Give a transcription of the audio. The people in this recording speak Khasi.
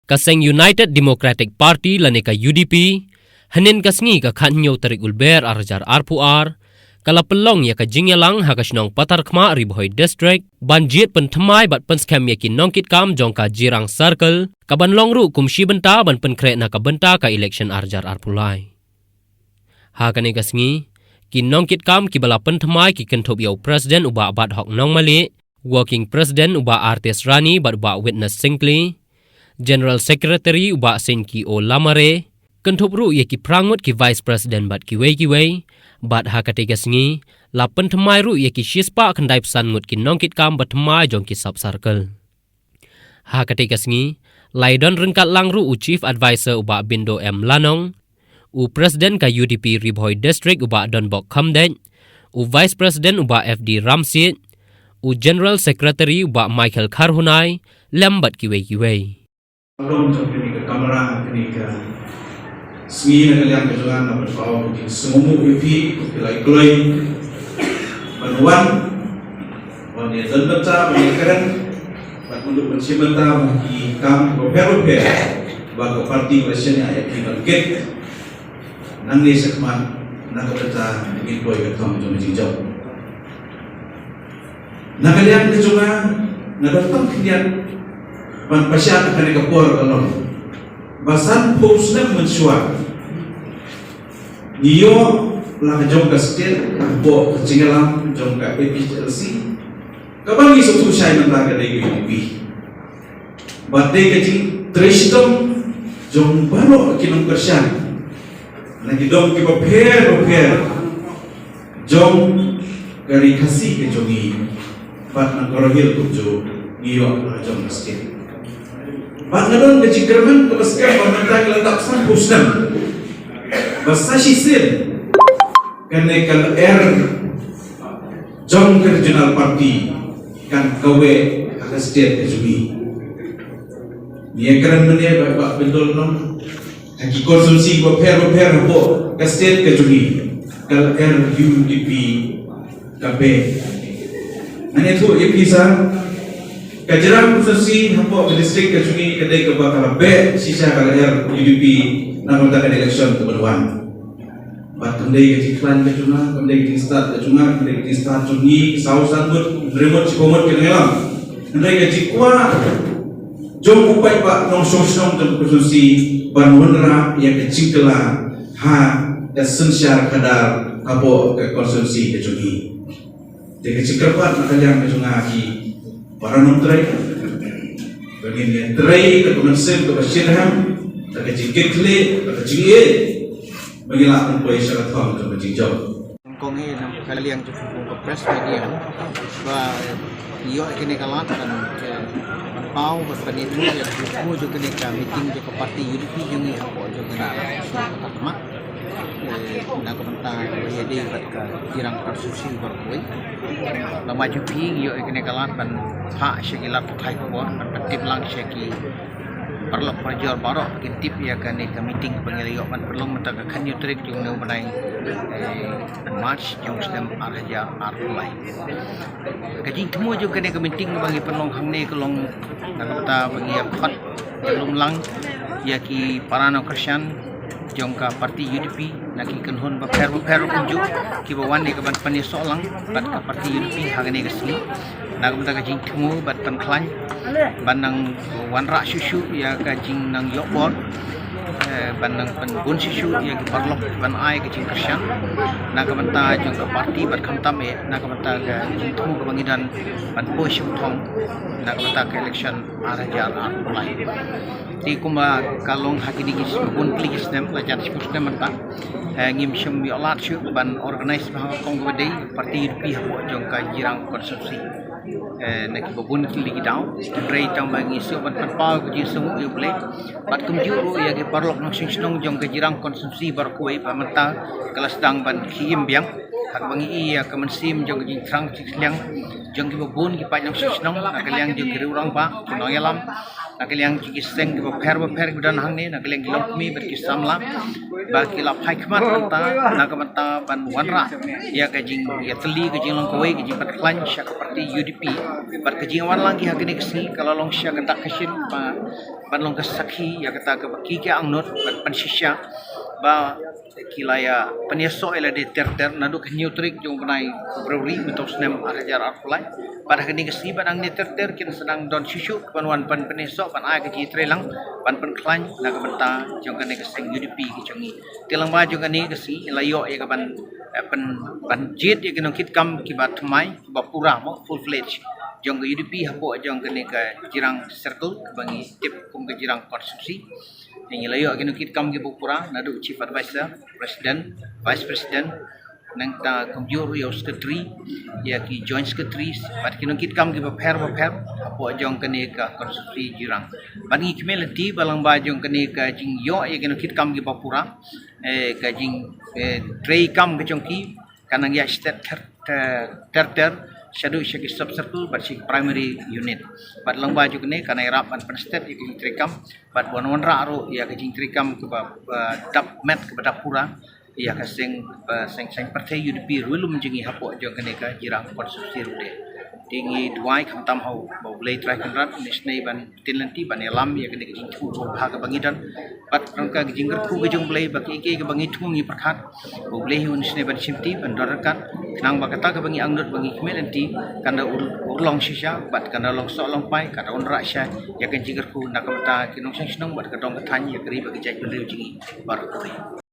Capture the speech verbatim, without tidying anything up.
Ka seng United Democratic Party lane ka U D P, hynnin ka sngi ka khathynñiew tarik u Lber ar hajar arphew ar, ka la pynlong ïa ka jingïalang ha ka shnong Patharkhmah, Ri Bhoi District, ban jied pynthymmai bad pynskhem ïa ki nongkitkam jong ka Jirang Circle, ka ban long ruh kum shi bynta ban pynkhreh na ka bynta ka election ar hajar arphew lai. Ha kane ka sngi, ki nongkitkam kiba la pynthymmai ki kynthup ïa u President u Bah Bathok Nongmalieh, Working President u Bah Artis Rani bad u Bah Witness Syngkli, General Secretary u Bah Seiñki O Lamare, kynthup ruh ïa ki phra ngut ki Vice President bad kiwei kiwei, bad ha kate ka sngi, la pynthymmai ruh ïa ki shispah khyndai phew ngut ki nongkitkam ba thymmai jong ki sub circle. Ha kate ka sngi, la ïadon ryngkat lang ruh u Chief Advisor u Bah Bindo M Lanong, u President ka U D P Ri Bhoi District u Bah Donbok Khymdeit, u Vice President u Bah F D Ramsiej, u General Secretary u Bah Michael Kharhunai, lem bad kiwei kiwei. Long jong kane ka kamra, kane ka sngi, na ka liang ka jong nga nga pynpaw ka jingsngewbha ïa phi, phi la kloi ban wan, ban ïa don bynta, ban ïa kren, ban ïa kren, ban ïa shim bynta ha ki kam bapher bapher ba ka party ka la shaniah ïa phi ban kit. Nangne shakhmat, na ka bynta ngin poi ka thong jong ka jingjop. Na ka liang ka jong nga, nga don tang khyndiat ban pyrshang ha kane ka por ka long ba sanphew snem mynshuwa ngi ïoh la ka jong ka state hapoh ka jingïalam jong ka A P H L C, kaba ngi sngewthuh shai mynta ka dei ka U D P. Bad dei ka jingtrei shitom jong baroh ki nongkyrshan na ki dong kiba pher bapher jong ka ri Khasi ka jong ngi, bad na ka Garo Hills kumjuh ngi ïoh la ka jong ka state. Bad nga don ka jingkyrmen kaba skhem ba mynta ka la dap sanphew snem ba sa shisien kane ka lyer jong ka regional party kan kaweh ha ka state ka jong ngi. Ngi ïa kren mynne bad Bah Bindo Nongmalieh, ha ki constituency bapher bapher hapoh ka state ka jong ngi, ka lyer U D P ka beh. Ngan ïathuh ïa phi sa, ka Jirang constituency hapoh ka district ka jong ngi ka dei kaba ka la beh shisha ka lyer U D P na ka bynta ka election kaba wan. Bad kam dei ka jingkhlaiñ ka jong nga, kam dei ka jingstad ka jong nga, kam dei ka jingstad jong ngi saw san ngut, hynriew ngut, shiphew ngut ki nongïalam. Hynrei ka jingkwah jong u paidbah nongshong shnong jong ka constituency ban wanrah ïa ka jingkylla ha ka synshar khadar hapoh ka constituency ka jong ngi. Te ka jingkyrpad na ka liang ka jong nga ki para nongtrei, ba ngin ïa trei da ka mynsiem kaba shitrhem, da ka jingkitkhlieh, da ka jingïeit, ba ngin lah ban poi sha ka thong kaba jingjop. Kong hi na ka liang jong ka press media ba ïoh kine ka lad ban, eh, ban paw ba ban ïathuh ïa ka jong kane ka meeting jong ka party U D P jong ngi hapoh jong kane ka Patharkhmah. Eh, na ka bynta ba ïadei bad ka Jirang constituency baroh kawei. Lada ma jong phi ïoh ïa kane ka lad ban phah sha ki lad pathai khubor, ban pyntip lang sha ki paralok parajor baroh kin tip ïa kane ka meeting ba ngi la ïoh ban pynlong mynta ka khathynñiew tarik jong une u bnai, eh, March jong u snem ar hajar arphew lai. Ka jingthmu jong kane ka meeting ba ngi pynlong hangne ka long na ka bynta ba ngi ïa khot ïa lum lang ïa ki para nongkyrshan jong ka party U D P na ki kynhun bapher bapher kumjuh kiba wan ïa ka ban pynïasoh lang bad ka party U D P ha kane ka sngi. Na ka bynta ka jingthmu bad pynkhlaiñ ban nang wanrah shuh shuh ïa ka jingnang ïoh bor, eh, ban nang pynbun shuh shuh ïa ki paralok ban ai ka jingkyrshan na ka bynta jong ka party bad khamtam eh na ka bynta ka jingthmu kaba ngi don ban poi sha u thong na ka bynta ka election ar hajar arphew lai. Te kumba ka long ha kine ki bun tylli ki snem, la jan shiphew snem mynta, eh, ngim shym ïoh lad shuh ban organise ba ha ka kong kaba dei party U D P hapoh jong ka Jirang constituency. Eh, na kiba bun tylli ki daw, hynrei tang ba ngi shu ban pynpaw ka jingsngewnguh ïa U Blei bad kumjuh ruh ïa ki paralok nongshong shnong jong ka Jirang constituency baroh kawei ba mynta ka la sdang ban khie im biang. Kaba ngi ïohi ïa ka mynsiem jong ka jingthrang jingtliang jong kiba bun ki paid nongshong shnong, na ka liang jong ki riew rangbah, ki nongïalam, na ka liang jong ki seng kiba pher ba pher kiba don hangne, na ka liang ki longkmie bad ki samla, ba ki la phai khmat mynta na ka bynta ban wanrah ïa ka jingïatylli, ka jinglong kawei, ka jingpynkhlaiñ sha ka party U D P. Bad ka jingwan lang ki ha kane ka sngi ka la long sha ka dak ka shin ba ban long ka sakhi ïa kata kaba ki ki angnud ban pynshisha ba ki la ïa pynïasoh ïa lade ter ter naduh ka hynñiew tarik jong u bnai February mynta u snem ar hajar arphew lai. Bad ha kane ka sngi bad hangne ter ter kin sa nang don shuh shuh ban wan ban pynïasoh, ban ai ka jingtreilang, ban pynkhlaiñ na ka bynta jong kane ka seng U D P ka jong ngi. Te lyngba jong kane ka sngi la ïoh ïa ka ban, eh, pyn, ban jied ïa ki nongkitkam kiba thymmai, kiba pura mo, full fledged jong ka U D P hapoh jong kane ka Jirang Circle kaba ngi tip kum ka Jirang Constituency. Ngi la ïoh ki nongkitkam kiba pura, naduh Chief Advisor, President, Vice President, nangta kumjuh ruh ïa u Secretary, ïa ki Joint Secretaries bad ki nongkitkam kiba pher ba pher hapoh jong kane ka Constituency Jirang. Bad ngi kmen lynti ba lyngba jong kane ka jingïoh ïa ki nongkitkam kiba pura, eh, ka jing, eh, treikam ka jong ki kan nang ïaid stet ter ter ter ter shaduh sha ki sub circle bad sha ki primary unit. Bad lyngba jong kane kan ïarap ban pynstet ïa ka jingtreikam bad ban wanrah ruh ïa ka jingtreikam kaba, ba dap met, kaba dap pura ïa ka seng, ba seng seng pyrthei U D P ruh lum jong ngi hapoh jong kane ka Jirang Constituency ruh de. Te ngi duwai khamtam ha U Blei Trai Kynrad un isynei ban ktien lynti ban ïalam ïa kane ka jingthmu ba bha kaba ngi don. Bad kyrpad ka jingkyrkhu ka jong U Blei ba kiei kiei kaba ngi thmu ngi pyrkhat, U Blei hi un isynei ban shimti ban don ryngkat, khnang ba kata kaba ngi angnud ba ngi kmen lynti kan da ur, urlong shisha bad kan da long soh long pai, kan da wanrah shai ïa ka jingkyrkhu na ka bynta ki nongshong shnong bad ka dong ka thaiñ, ïa ka ri bad ka jaitbynriew jong ngi baroh kawei.